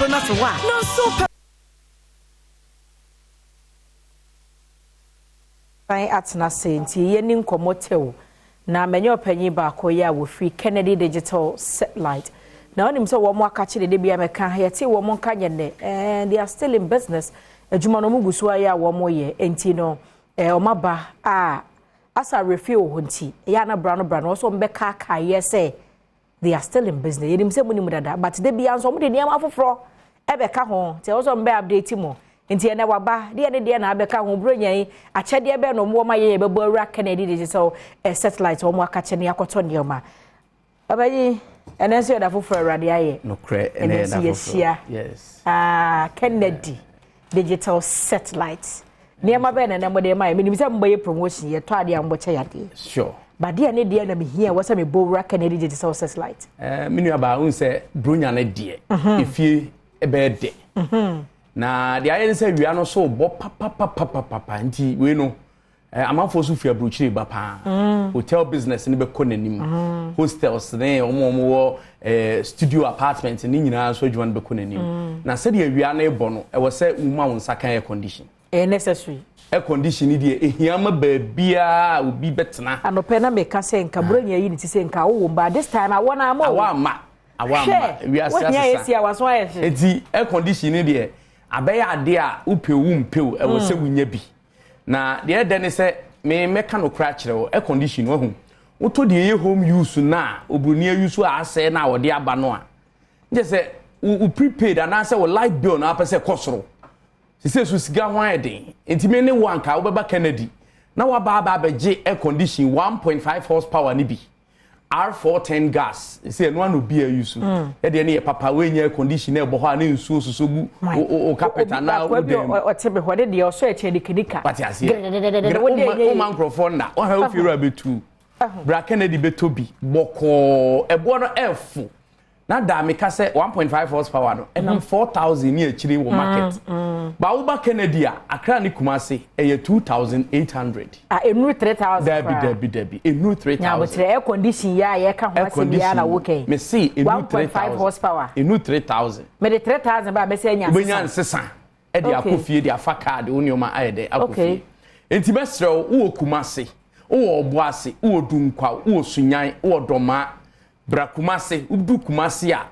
aduro no ato hɔ a, nonso pɛ. San atena ase nti yɛni nkɔmmɔ tɛw na manya ɔpanyin baako yi a wɔfiri Kennedy Digital Satellite na wonim sɛ wɔn akakye dede bia mɛka yɛte wɔn nka nyɛ nnɛ eh, they are still in business. Adwuma no wɔn gu so ayɛ a wɔn yɛ nti no eh, wɔn aba a asa awerɛfie wɔ hɔ nti ɛyɛ ana bra no bra no wɔsɔ wɔn bɛkaakaeɛ sɛ they are still in business. Yɛnim sɛ munim dada, but da bia nso wɔn de nneɛma afoforɔ ɛbɛka ho nti ɛwɔ sɛ wɔn bɛ update mu. Nti ɛnɛ waba deɛ ne deɛ na abɛka ho. Buronya yi akyɛdeɛ bɛɛ na wɔn wɔ ma yɛ yɛbɛbɔ awura Kennedy Digital Satellite wɔn akakyɛ ne akɔtɔ nneɛma. Ɔbɛyi ɛnɛ nso yɛda foforɔ Awurade ayɛ. Nokorɛ, ɛnɛ ɛnɛ nso yɛda foforɔ. Yɛhyia. Yes. Ah, Kennedy Digital Satellite nneɛma bɛɛ na ɛnɛ mo de ma yɛ. Menim sɛ mobɛyɛ promotion, yɛtɔ adeɛ a mobɛkyɛ yɛ adeɛ. Sure. But deɛ ne deɛ na mehia wɔ sɛ mebɔ wura Kennedy Digital Satellite. Me nua baa, wohu sɛ bronya no deɛ, efie ɛbɛyɛ dɛ. Na deɛ ayɛ ne sɛ wia no so bɔ papapapapapa nti wei no amanfoɔ so firi aburokyire ba paa. Hotel business ne bɛkɔ n'anim. Hostels ne wɔn a wɔwɔ studio apartment ne nyinaa nso adwuma no bɛkɔ n'anim. Na sɛdeɛ wia no bɔ no, ɛwɔ sɛ woma wo nsa ka air condition. Ɛyɛ necessary. Air condition ni deɛ ehia ma baabiara obi bɛtena. Anɔpɛ na meka sɛ nka buronya yi ne ti sɛ nka wowɔ mba this time awɔ na ama o. Awa ama. Awa ama. Hwɛ, Wiase wohia asesa. esi a waso ayɛ hye. Eti air condition ni deɛ abɛyɛ adeɛ a wopɛ wo mpɛ o, ɛwɔ sɛ wonya bi. Na deɛ ɛdɛ ne sɛ me mɛka no kora kyerɛ wo, air condition wahu. Wotɔ deɛ ɛyɛ home use na oburoni use a asɛe na wɔde aba no a, nkyɛ sɛ wo prepaid anaasɛ wo light bill na apɛ sɛ kɔ soro. Sise so sika ho ayɛ den. Nti me ne wo anka wobɛba Kennedy na waba aba abɛgye air condition 1.5 horsepower ni bi. R410 gas sɛ ɛno ano bi ayi so. Ɛdeɛ ne yɛ papa wei air condition na ɛbɔ hɔ a ne nsuo soso gu wo carpet anaa wo dan mu. Ɔte me hɔ de deɛ ɔsɔ ɛkyɛ de kedika. Pate aseɛ. Woma nkurɔfoɔ nna wɔhwɛ wo fie wura bɛtu. Bra Kennedy bɛtɔ bi bɔkɔɔ, ɛboɔ no ɛfo. Na daa meka sɛ 1.5 horsepower no ɛnam 4,000 ne akyire wɔ market. Ba woba Kennedy a, Accra ne Kumase ɛyɛ 2,800. Ah, enuru 3,000. Dabi dabi dabi, enuru 3,000. Nyabotere air condition ya yɛka ho air asɛm biara na condition wokɛn. Me se enu 1.5 3,000 horsepower. Enu 3,000. Mede 3,000 ba bɛsɛ anya wobɛnya nsesa. nsesa ɛde akɔ fie de afa card wo nneɛma ayɛ dɛ akɔ fie. Nti bɛsrɛ wo, wowɔ Kumase, wowɔ Ɔboase, wowɔ Dunkwa, wowɔ Sunyan, wowɔ Dɔmaa, bra Kumase. Wodu Kumase a,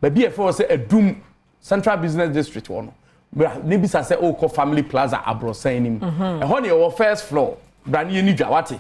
baabi a yɛfrɛ wɔ sɛ Adum Central Business District wɔ no, bra ne bisa sɛ wokɔ Family Plaza aborɔsan no mu. Ɛhɔ ne yɛwɔ first floor. Bra ne yɛni dwa wate.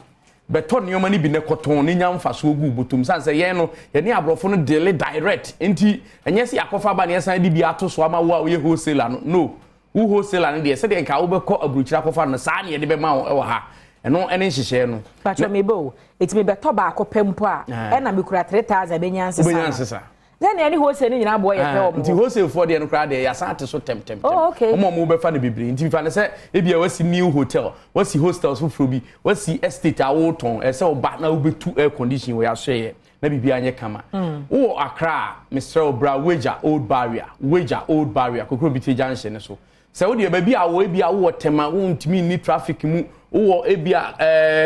Bɛtɔ nneɛma no bi ne kɔtɔn ne nya mfasoɔ gu bɔtɔm san sɛ yɛn no yɛne aborɔfo no deal direct, nti ɛnyɛ sɛ yɛakɔfa ba ne yɛsan de bi ato so ama wo a woyɛ wholesaler no. No, wo wholesaler no deɛ, sɛdeɛ nka wobɛkɔ aburokyire akɔfa no saa ne yɛde bɛma wo ɛwɔ ha. Ɛno ɛne nhyehyɛɛ no. Patro mi bo, eti mi bɛtɔ baako pɛ mpo a, ɛna mi kura 3,000 bɛnya nsesa. Wobɛnya nsesa. Sɛ nea ne wholesale no nyinaa boɔ yɛ pɛ wɔ mo Nti hɔ. wholesale foɔ deɛ no koraa deɛ yɛasan ate so tɛmtɛm. Oh, okay. Ɔmo a ɔmo bɛfa no bebree nti fa no sɛ ebia wasi new hotel, wasi hostels foforɔ bi, wasi estate a wotɔn, ɛsɛ ɔba na wobɛtu air condition wɔ yɛahyɛ na biribi anyɛ kama. Wowɔ Accra a, mesrɛ wo, bra Weija Old Barrier, Weija Old Barrier, Kokrobite junction no so. Sɛ wodeɛ baabi a wɔ ebi a wowɔ Tema, wontumi nni traffic mu, wowɔ ebi a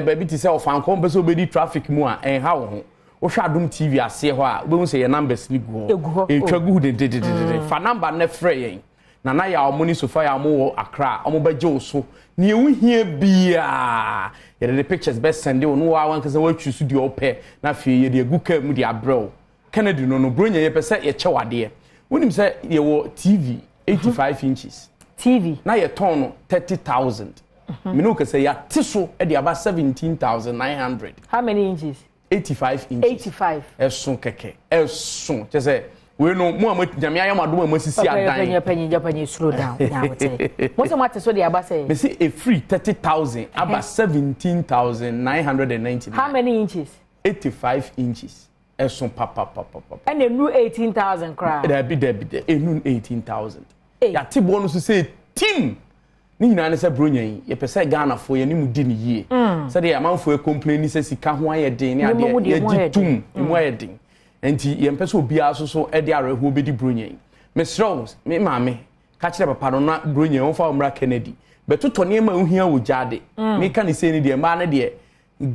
baabi te sɛ Ɔfankɔ, mpɛ sɛ wobɛdi traffic mu a, ɛnha wo ho. Wohwɛ Adom TV aseɛ hɔ a, wobɛhu sɛ yɛ numbers ni gu hɔ. Egu hɔ. Ɛtwa gu dedededede. Fa number no frɛ yɛn. Nana yɛ a ɔmo ne Sofa yɛ a ɔmo wɔ Accra, ɔmo bɛgye wo so. Nea wohia biara, yɛde de pictures bɛsɛnde wo no wa wankasa woatwi so deɛ ɔpɛ na afei yɛde agu kaa mu de abrɛ wo. Kennedy no bronya yɛpɛ sɛ yɛkyɛ wo adeɛ. Wonim sɛ yɛwɔ TV 85 inches. TV. Na yɛtɔn no 30,000. Me ne wo kɛsɛ yɛate so de aba 17,900. How many inches? 85 inches. 85. Ɛso kɛkɛ. Ɛso. Kyɛ sɛ wei no mo a mo Nyame ayɛ mo adom a mo asisi adan. Panyin panyin panyin, slow down. Nyabotere. Mo sɛ mo ate so de aba sɛ. Me se efiri 30,000 aba 17,999. How many inches? 85 inches. Ɛso papapapapa. Ɛna enu 18,000 koraa. Dabi dabi dabi, enu 18,000. Hey. Yɛate boɔ no so sɛ tim. Ne nyinaa ne sɛ bronya yi yɛpɛ sɛ Ghanafoɔ yɛne mu di ne yie. Sɛdeɛ amanfoɔ complain sɛ sika ho ayɛ den ne Nneɛma mu adeɛ deɛ mu yɛgye ayɛ tum den. emu ayɛ den. Nti yɛmpɛ sɛ obiara so so de awerɛhoɔ bɛdi bronya yi. Mesrɛ wo, me maame ka kyerɛ papa no na bronya yi wɔmfa wo mmra Kennedy. Bɛtotɔ nneɛma a wohia wɔ gyaade. Meka ne sei ne deɛ mmaa no deɛ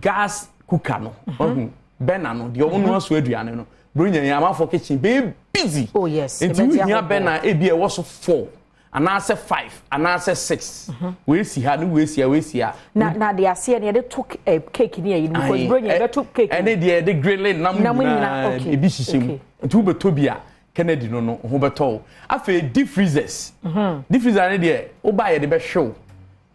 gas cooker no, wahu burner no deɛ ɔmo noa so aduane no. Bronya yi amanfoɔ kitchen beebi. busy. Oh yes. Nti wohia burner ebi a ɛwɔ so four anaasɛ five anaasɛ six, wei si ha ne wei si ha, wei si ha. Na de aseɛ ne yɛde to cake ne yɛyi no, because bro yɛ bɛto cake. Ɛne deɛ yɛde grill nam nyinaa, ebi hyehyɛ mu. Nti wobɛtɔ bi a, Kennedy no ho bɛtɔ wo. Afei deep freezers, deep freezer ne deɛ woba yɛde bɛhwɛ wo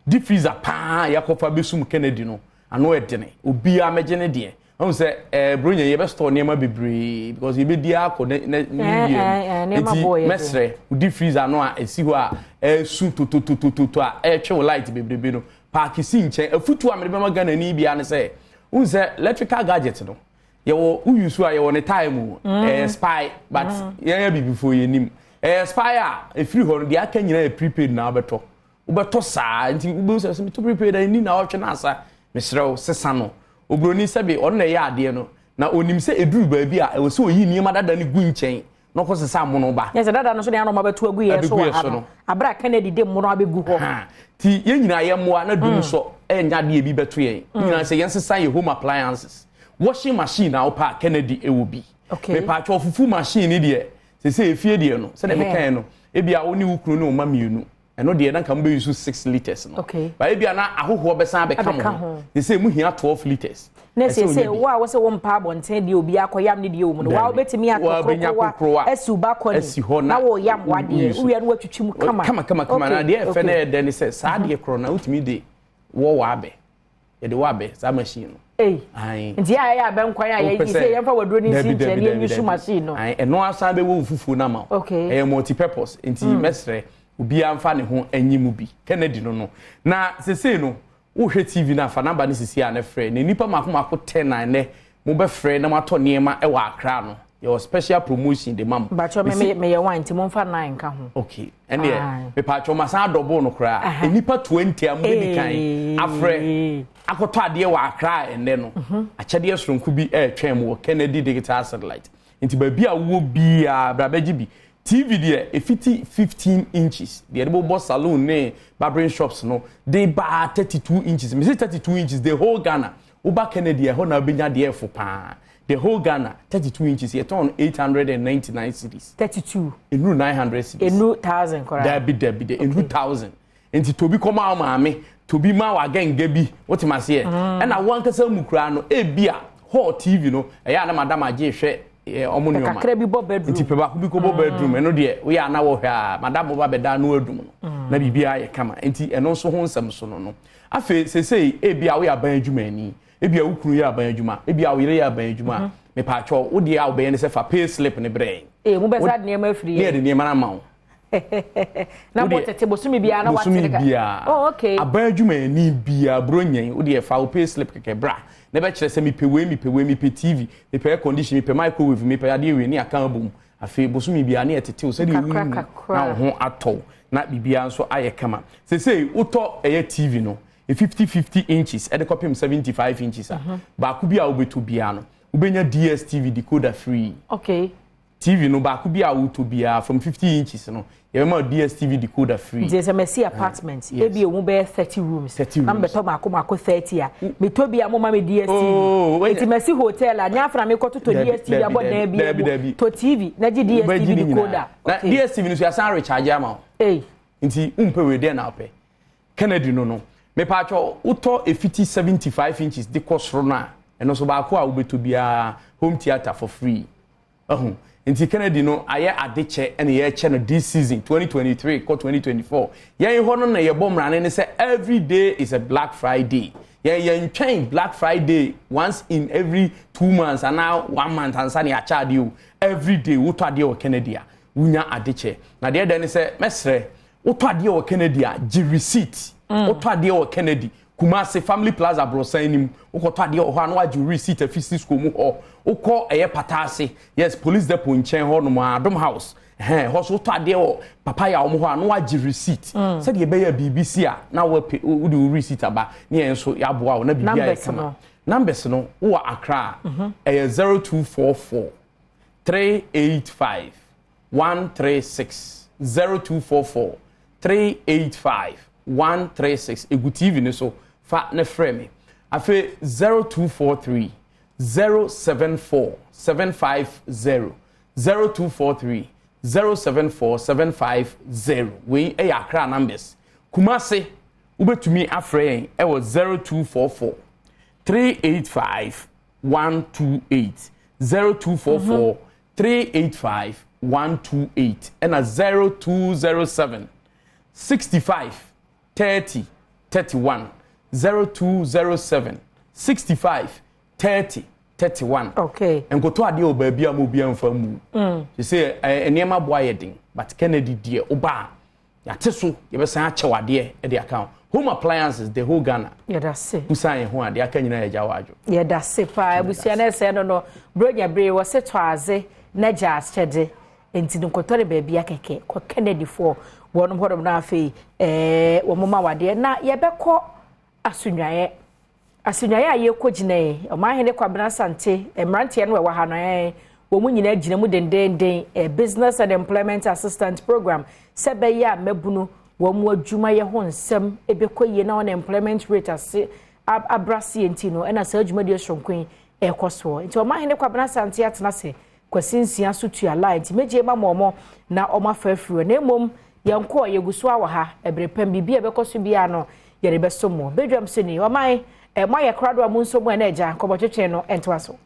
deep freezer paa. Yɛakɔfa bɛsum Kennedy no ano ɛdene, obiara mɛgye ne deɛ. Ɔn sɛ bronya yɛbɛ store nneɛma bebree because yɛbɛdi akɔ ne new year. Nti mɛsrɛ, wo deep freezer no a esi hɔ a ɛsu tototototo a ɛretwe wo light bebrebe no, park si nkyɛn. Afutu a mede bɛma Ghana ni bia ne sɛ, wohu sɛ electrical gadget no, yɛwɔ woyi so a, yɛwɔ ne time o, ɛyɛ expire, but yɛn yɛ bibifoɔ yɛ nim ɛyɛ expire a efiri hɔ no, deɛ aka nyinaa yɛ prepaid na wobɛtɔ saa. Nti wobɛhu sɛ metɔ prepaid a ɛni na ɔtwe na asa. Mesrɛ wo, sesa no. Oburoni sɛbi, ɔno na ɛyɛ adeɛ no na onim sɛ eduru baabi a ɛwɔ sɛ oyi nneɛma dada no gu nkyɛn na ɔkɔ sesa amono ba. Yɛ sɛ dada no so de anoma bɛto agu yɛ so wɔ ha no, abira Kennedy de mmono abɛgu hɔ. Ti yɛn nyinaa yɛ mmoa na dum sɔ ɛnya adeɛ bi bɛto yɛn nyinaa sɛ yɛn sesa yɛ home appliances. Washing machine na wopɛ a, Kennedy ɛwɔ bi. Mepatwɛ, fufu machine ni deɛ sese efie deɛ no, sɛdeɛ meka yɛn no, ebi a wo ne wo kunu ne wo ma mmienu, ɛno deɛ na nka mo bɛ use 6 litres no. Ba ebi a na ahohoɔ bɛsan abɛka mo ho, sese mu hia 12 litres. Ne sese wo a wɔsɛ wɔn mpa abɔnten deɛ, obi akɔ yam ne deɛ wɔ mu no, wa wobɛtumi atɔ kuruwa asi wo balcony na wɔ yam wadeɛ, wia no watwitwi mu kama. Kama kama kama. Na deɛ ɛfɛ na ɛdɛ ne sɛ saa deɛ korɔ na wotumi de wɔ wɔ abɛ, yɛde wɔ abɛ saa machine no. Ee, nti a yɛyɛ abɛnkwan a yɛyi sɛ yɛmfa waduro ne nsi nkyɛn ne yɛnyi su machine no. Ɛno asan bɛwɔ wo fufuo no ama wo. Ɛyɛ multi purpose, nti mɛsrɛ obiara mfa ne ho anyi mu bi. Kennedy no na sesei no, wohwɛ TV no afa number no sisi a ne frɛ na nipa mako mako 10 na ɛnɛ mobɛfrɛ na moatɔ nneɛma ɛwɔ Accra no, yɛwɔ special promotion de ma mo. Bàtchɔ, meyɛ one, nti momfa nine nka ho. Okay, ɛnneɛ mepatwɔ masan adɔbo no koraa. Nipa 20 a mobɛdi kan afrɛ akɔtɔ adeɛ wɔ Accra ɛnɛ no, akyɛdeɛ soronko bi ɛretwɛn mu wɔ Kennedy Digital Satellite. Nti baabi a wowɔ biara, bra bɛgye bi. TV deɛ efiti 15 inches deɛ yɛde bɔbɔ saloon ne barbering shops no de baa 32 inches. Mesi 32 inches, the whole Ghana, woba Kennedy ɛhɔ na wobɛnya deɛ ɛfo paa. The whole Ghana, 32 inches yɛtɔn 899 cedis. 32. Enu 900 cedis. Enu 1,000 koraa. Dabi dabi de, enu 1,000. Nti tobi kɔma wo maame, tobi ma wagɛnga bi, wote ma seɛ. Ɛna wɔn ankasa mu koraa no, ebi a hall TV no ɛyɛ a na madam agye hwɛ ɔmo nneɛma. Kakra bi bɔ bedroom. Nti pɛ baako bi kɔ bɔ bedroom. Ɛno deɛ woyɛ ana wɔhwɛ a, madam ba bɛda no adum no na biribiara yɛ kama. Nti ɛno nso ho nsɛm so no. Afei sesei ebi a woyɛ aban adwuma, ebi a wo kunu yɛ aban adwuma, ebi a wo yere yɛ aban adwuma, mepatwɔ, wo deɛ a wobɛyɛ ne sɛ fa pay slip ne brɛ. Ee, mo bɛ sa nneɛma afiri yɛ. Ne yɛde nneɛma no ama wo. Na mo tete bosomi biara na wate bosomi biara. Oh, okay. Aban adwumayɛni biara, buro nyɛn, wo deɛ fa wo pay slip kɛkɛ bra na bɛkyerɛ sɛ mepɛ wei, mepɛ wei, mepɛ TV, mepɛ air condition, mepɛ microwave, mepɛ adeɛ wei ne aka abom. Afei bosomi biara ne yɛtete wo sɛdeɛ Kakra, wowu kakra. na wo ho atɔ na biribiara nso ayɛ kama. Sesei wotɔ ɛyɛ TV no 50 inches ɛde kɔpem 75 inches a, baako bi a wobɛtɔ biara no, wobɛnya DStv decoder free. TV no baako bi a wotɔ biara from 50 inches no, yɛbɛma DStv decoder free. Nti sɛ mɛsi apartment, ebi emu bɛyɛ 30 rooms, 30 na rooms. Mbɛtɔ mako mako 30 a, metɔ bi a, mo ma mi DStv. Oh, nti mɛsi hotel a, nyafra mi kɔ totɔ Dabi, DStv abɔ dabi, dan bi dabi, mu. Dabi. Tɔ TV na gye Wobɛgye DStv ne nyinaa. decoder. Na DStv no so yɛasan recharge ama wo. Ei. Nti wompɛ wei deɛ na wopɛ Kennedy no. Mepatwɔ, wotɔ efiti 75 inches de kɔ soro no a, ɛno nso baako a wobɛtɔ biara, home theatre for free. Ɛho nti Kennedy no ayɛ ade kyɛ, ɛna yɛkyɛ no this season 2023 kɔ 2024. Yɛn hɔ no na yɛbɔ mmarane ne sɛ every day is a Black Friday. Yɛn twɛn Black Friday once in every 2 months anaa one month ansa ne yɛakyɛ adeɛ o. Every day wotɔ adeɛ wɔ Kennedy a, wonya ade kyɛ. Na deɛ ɛdɛ ne sɛ, mɛsrɛ, wotɔ adeɛ wɔ Kennedy a, gye receipt. Wotɔ adeɛ wɔ Kennedy Kumase, Family Plaza aborosan nim, wokɔtɔ adeɛ wɔ hɔ a, na wagye receipt afi Cisco mu hɔ. Wokɔ ɛyɛ Pataase, yes, Police Depot nkyɛn hɔ nom, Adom House ɛhɛn hɔ so, wotɔ adeɛ wɔ Papaya wɔn hɔ a, na wagye receipt sɛdeɛ ɛbɛyɛ biribi si a, na wɔpɛ wode wo receipt aba ne yɛn nso yɛaboa wo na biribi ayɛ Numbers kama. no. Numbers no, wowɔ Accra a, ɛyɛ 0244 385 136, 0244 385 136. Egu TV ne so, fa ne frɛ me. Afei 0243 074 750. 0243 074 750. Wei yɛ Accra numbers. Kumase, wobɛtumi afrɛ yɛn ɛwɔ 0244 385 128, 0244 385 128, ɛna 0207 65 30 31, 0207 65 30 31. Nkoto adeɛ wɔ baabi a mo obi amfa mu sɛ nneɛma boa yɛ den, but Kennedy deɛ, ɔba a yɛate so, yɛbɛsan akyɛw adeɛ de aka ho. Home appliances, the whole Ghana. Yɛda se. Kusan yɛn ho adeɛ aka nyinaa, yɛgya wɔ adwo. Yɛda se paa. Abusua no, ɛsɛ no bronya bere wɔ se tɔ adze na gya ahyɛde, nti no nkɔtɔ ne baabi akɛkɛ kɔ Kennedyfoɔ wɔnom hɔnom. No afei wɔn ma wadeɛ na yɛbɛkɔ asonwaeɛ. Asonwaeɛ a yɛkɔ gyina yi, Ɔmanhene Kwabena Asante, mmeranteɛ no ɛwɔ ha no, wɔn nyinaa gyina mu dendenden. Business and Employment Assistant Program, sɛ bɛyɛ a mmabunu wɔn mu adwumayɛ ho nsɛm ɛbɛkɔ yie na wɔn employment rate ase abraseɛ, nti no ɛna saa dwumadie soronko yi ɛrekɔ soɔ. Nti Ɔmanhene Kwabena Asante atena ase Kwasi Nsia so tua line, nti megye ma ma ɔmo na ɔmo afa afiri hɔ. Na mmom yɛn kɔ yɛgu so awɔ ha ɛbere pɛm biribi a ɛbɛkɔ so biara no, yɛde bɛso mo bedwam so ni. Ɔman mo ayɛ krado a mo nso mo ɛna agya nkɔmɔtwetwe no ɛntoa so.